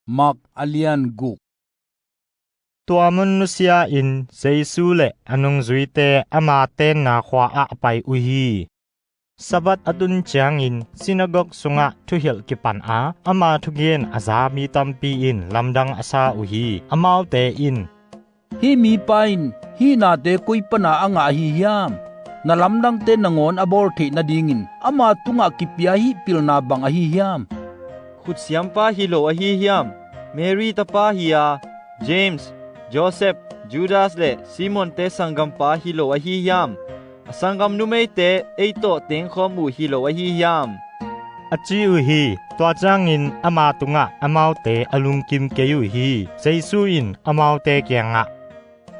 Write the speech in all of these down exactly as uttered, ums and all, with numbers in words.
Mark a lian guk. Tua mun nusia-in Jesu le a nungzuite ama tenna khua ah a pai uh hi. Sabbath a tun ciangin sinagog sungah thuhilh kipan a ama thugen a za mi tampi in lamdang a sa uh hi. Amaute in, "Hih mipa in hih nate koi pana a ngah ahi hiam? Na lamdangte nangawn a bawl theih nadingin ama tungah kipia hih pilna bang ahi hiam? Khutsiampa hi lo ahi hiam? Mary tapa hi-a James, Joseph, Judas le Simonte sanggampa hi lo ahi hiam? A sanggam numeite ei tawh tengkhawm uh hi lo ahi hiam?" a ci uh hi. Tua ciangin ama tungah amaute a lungkim kei uh hi. Jesu in amaute kiangah,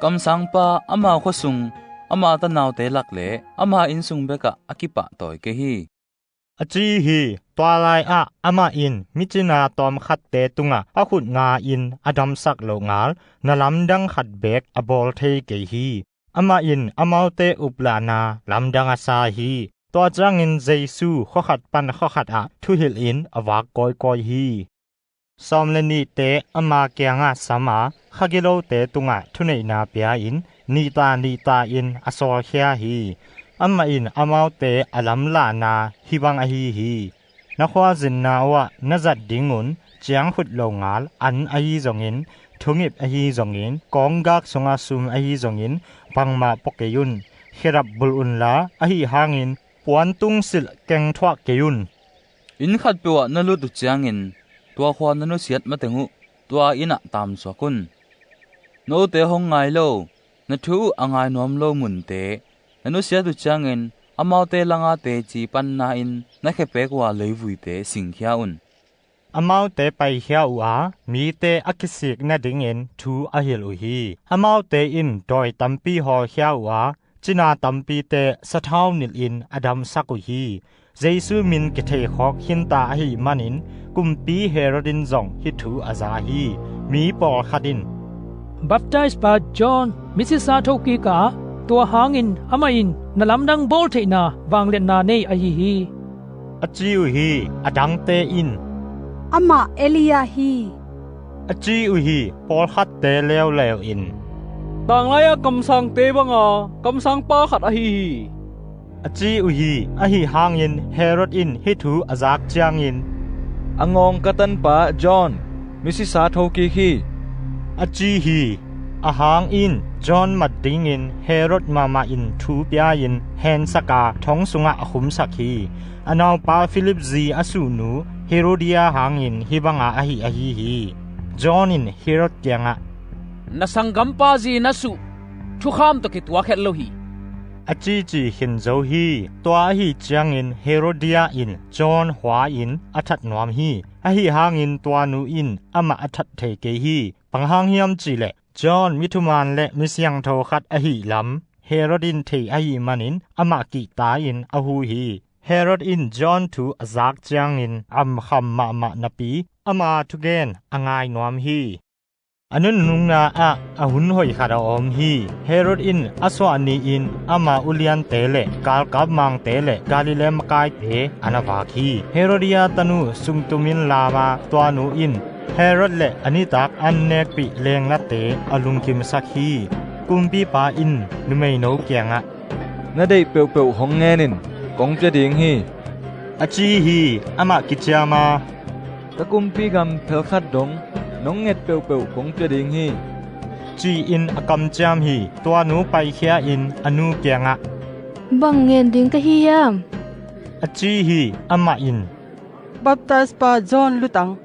"Kamsangpa amau khuasung, ama tanaute lak le ama innsung bekah a kipahtawi kei hi," a ci hi. Tua lai-ah amah in mi cina tawmkhatte tungah a khut nga-in a damsak loh ngal na lamdang khat beek a bawl thei kei hi. Amah in amaute uplahna lamdang a sa hi. Tua ciangin Jesu khuakhat pan khuakhat ah thuhilhin a vak kawikawi hi. Sawm le nihte ama kiangah sam a, kha gilote tungah thuneihna pia-in nihta nihta in a sawlkhia hi. Amah in amaute a lamlahna hih bang ahi hi. Na khuazinna uhah na zat dingun ciangkhut lo ngal an ahi zongin, thungip ahi zongin, kawnggak sunga sum ahi zongin, bangmah pua kei un. Khedap bulh unla, ahi hangin puantung silh keng thuah kei un. Inn khatpeuh ah na lut uh ciangin tua khua na nusiat mateng uh tua inn ah tamsuak un. Note hong ngai lo, na thu uh a ngai nuam lo munte na nusiat uh ciangin amaute langa teci panna in na khepek uh a leivuite singkhia un. Amaute paikhia uh a, mite a kisik nadingin thu a hilh uh hi. Amaute in dawi tampi hawlkhia uh a, cina tampite sathau nilhin a damsak uh hi. Jesu min kitheikhawk khinta ahih manin kumpi Herod in zong hih thu a za hi. Mi pawlkhat in, "Baptizpa John misisa thokik a, tua hangin amah in na lamdang bawl theihna vangliatna nei ahi hi," a ci uh hi. A dangte in, "Amah Elijah hi," a ci uh hi. Pawlkhatte leuleu in, "Tanglai-a kamsangte banga kamsangpa khat ahi hi," a ci uh hi. Ahi hangin Herod in hih thu a zak ciangin, "A ngawng ka tanpa John misisa thokik hi," a ci hi. A hangin John mat dingin Herod mahmah in thu pia-in hensaka thong sungah a khumsak hi. A naupa Philip zi a suhnu Herodia hangin hih banga ahi ahi hi. John in Herod kiangah, "Na sanggampa zi na suh thukham tawh kituak het lo hi," a cici khin zo hi. Tua ahi ciangin Herodia in John hua-in a that nuam hi. Ahi hangin tua nu in amah a that thei kei hi. Bang hang hiam cihleh John mithuman le misiangtho khat ahih lam Herod in thei ahih manin amah kihta-in a hu hi. Herod in John thu a zak ciangin amkham mahmah napi ama thugen a ngai nuam hi. A nunungna ah a hun hoih khat a om hi. Herod in a suah ni-in ama uliante le galkap mangte le Galilee makaite a na vak hi. Herodia tanu sungtumin lama tua nu in Herod le a nitak an nekpih lenglate a lungkimsak hi. Kumpipa in numeino kiangah, "Na deih peuhpeuh hong ngen in, kong pia ding hi," a ci hi. Amah kiciam a, "Ka kumpi gam phelkhat dong nong nget peuhpeuh kong pia ding hi," ci-in a kamciam hi. Tua nu paikhia-in a nu kiangah, "Bang ngen ding ka hi hiam?" a ci hi. Amah in, "Baptizpa John lutang,"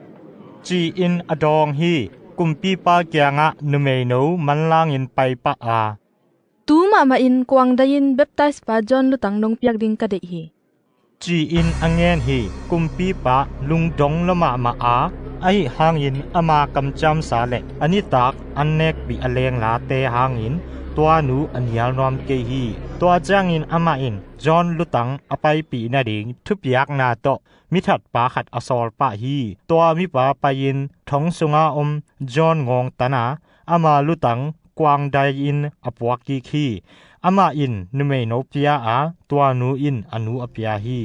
ci-in a dawng hi. Kumpipa kiangah numeino manlangin paipah a, "Tu mahmah in kuangdai-in baptizpa John lutang nong piak ding ka deih hi," ci-in a ngen hi. Kumpipa lungdong lua mahmah a, ahi hangin ama kamciamsa le a nitak an nekpih a lenglate hangin tua nu a nial nuam kei hi. Tua ciangin amah in John lutang a paipih nading thupiakna tawh mithatpa khat a sawl pah hi. Tua mipa pai-in thong sunga om John ngawngtan a, ama lutang kuangdai-in a puak kik hi. Amah in numeino pia a, tua nu in a nu a pia hi.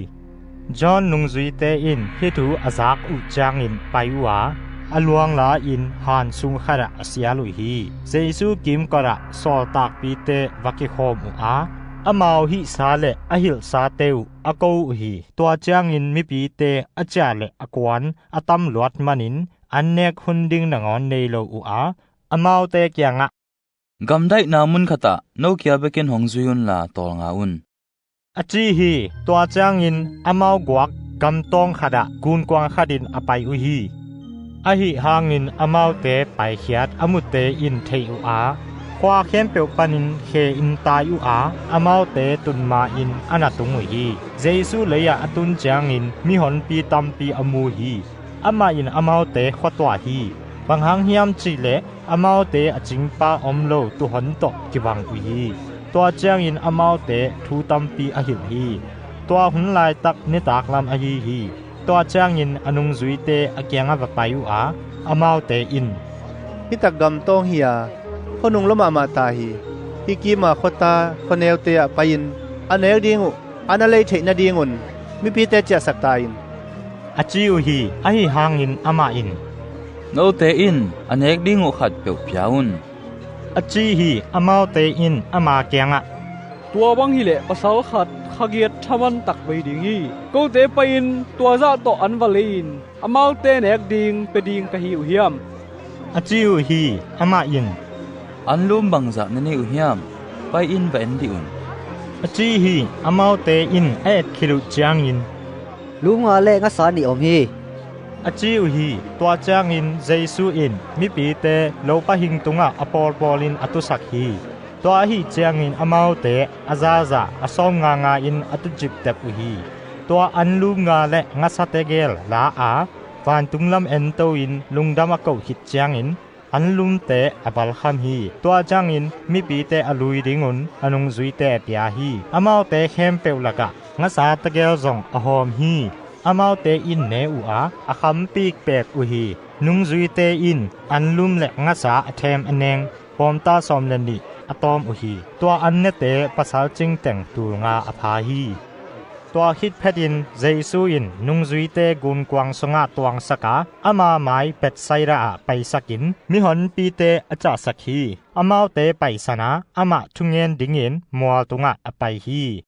John nungzuite in hih thu a zak uh ciangin pai uh a, a luang la-in han sung khatah a sial uh hi. Jesu kimkotah sawltakpite va kikhawm uh a, amau hihsa le a hilhsate uh a ko uh hi. Tua ciangin mipite a ciah le a kuan a tam luat manin an nek hun ding nangawn nei lo uh a, amaute kiangah, "Gamdaihna mun khatah no kia bekin hong zui unla tawlnga un," a ci hi. Tua ciangin amau guak gamtawng khatah gunkuang khatin a pai uh hi. Ahi hangin amaute paikhiat a mute in theih uh a, khua khempeuh panin khe-in tai uh a, amaute tun ma-in a na tung uh hi. Jesu lei-ah a tun ciangin mihonpi tampi a mu hi. Amah in amaute khuatuah hi. Bang hang hiam cihleh amaute a cingpa om lo tuuhon tawh kibang uh hi. Tua ciangin amaute thu tampi a hilh hi. Tua hun laitak nitak lam ahi hi. Tua ciangin a nungzuite a kiangah va pai uh a, amaute in, "Hitak gamtawng hi-a khuanung lua mahmah ta hi. Hih kima khuata khuaneute ah pai-in a nek ding uh an a lei theih nadingun mipite ciahsak ta in," a ci uh hi. Ahi hangin amah in, "Note in a nek ding uh khatpeuh pia un," a ci hi. Amaute in ama kiangah, "Tua bang hileh pasal khat khagiat thaman tak bei ding hi. Kote pai-in tua zah tawh an va lei-in amaute nek ding pia ding ka hi uh hiam?" a ci uh hi. Amah in, "Anlum bangzah na nei uh hiam? Pai-in va en dih un," a ci hi. Amaute in a et khit uh ciangin, "Lum nga le ngasa nih om hi," a ci uh hi. Tua ciangin Jesu in mipite lopa hing tungah a pawlpawlin a tusak hi. Tua ahi ciangin amaute a zaza a sawm nga nga-in a tuciptep uh hi. Tua anlum nga le ngasa tegel la a, vantung lam ento-in lungdam a koh khit ciangin anlumte a balkham hi. Tua ciangin mipite a lui dingun a nungzuite a pia hi. Amaute khempeuh lakah ngasa tegel zong a hawm hi. Amaute in ne uh a, a kham pikpek uh hi. Nungzuite in anlum le ngasa a them a neng pawmta sawm le nih a tawm uh hi. Tua an nete pasal cingteng tul nga a pha hi. Tua khit phetin Jesu in nungzuite gunkuang sungah tuangsak a, ama mai Bethsaida ah paisakin mihonpite a ciahsak hi. Amaute paisan a, amah thungen dingin mual tungah a pai hi.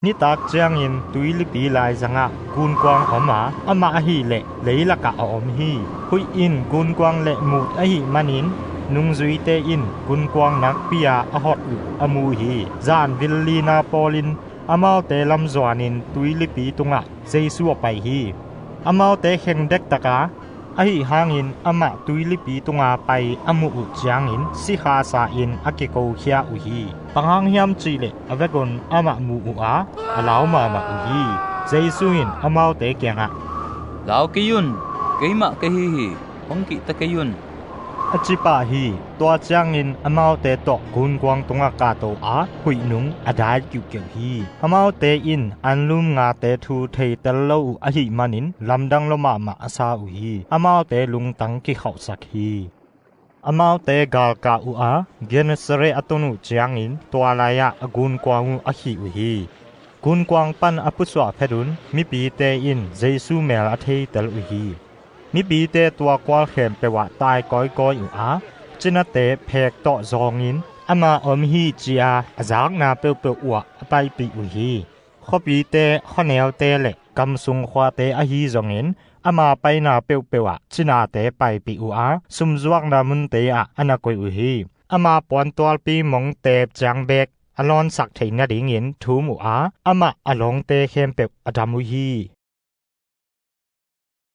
Nitak ciangin tuilipi laizangah gunkuang om a, amah ahileh leilakah a om hi. Huih in gunkuang le mut ahih manin nungzuite in gunkuang nakpi-a a hot uh a mu hi. Zan villina pawlin amaute lam zuanin tuilipi tungah Jesu a pai hi. Amaute kheng dektak a, ahi hangin amah tuilipi tunga pai a muh uh ciangin sikha sa-in a kikokhia uh hi. Bang hang hiam cihleh a vekun amah mu uh a, a lau mahmah uh hi. Jesu in amaute kiangah, "Lau kei un, keimah ka hi hi, hong kihta kei un," a ci pah hi. Tua ciangin amaute tawh gunkuang tungah kahto a, huih nung a dai kiuhkeuh hi. Amaute in anlum ngate thu theitel lo uh ahih manin lamdang lua mahmah a sa uh hi. Amaute lungtang kikhauhsak hi. Amaute galkah uh a, Gennesaret a tun uh ciangin tua lai-ah a gunkuang uh a khih uh hi. Gunkuang pan a pusuah phetun mipite in Jesu mel a theitel uh hi. Mipite tua kual khempeuh ah tai kawikawi uh a, cinate phek tawh zawngin ama om hi ci-a a zakna peuhpeuh uhah a paipih uh hi. Khuapite, khuaneute le gamsung khuate ahi zongin ama paina peuhpeuh ah cinate paipih uh a, sumzuakna munte ah a na koih uh hi. Ama puantualpi mongte ciang beek a lawnsak theih nadingin thum uh a, amah a lawngte khempeuh a dam uh hi.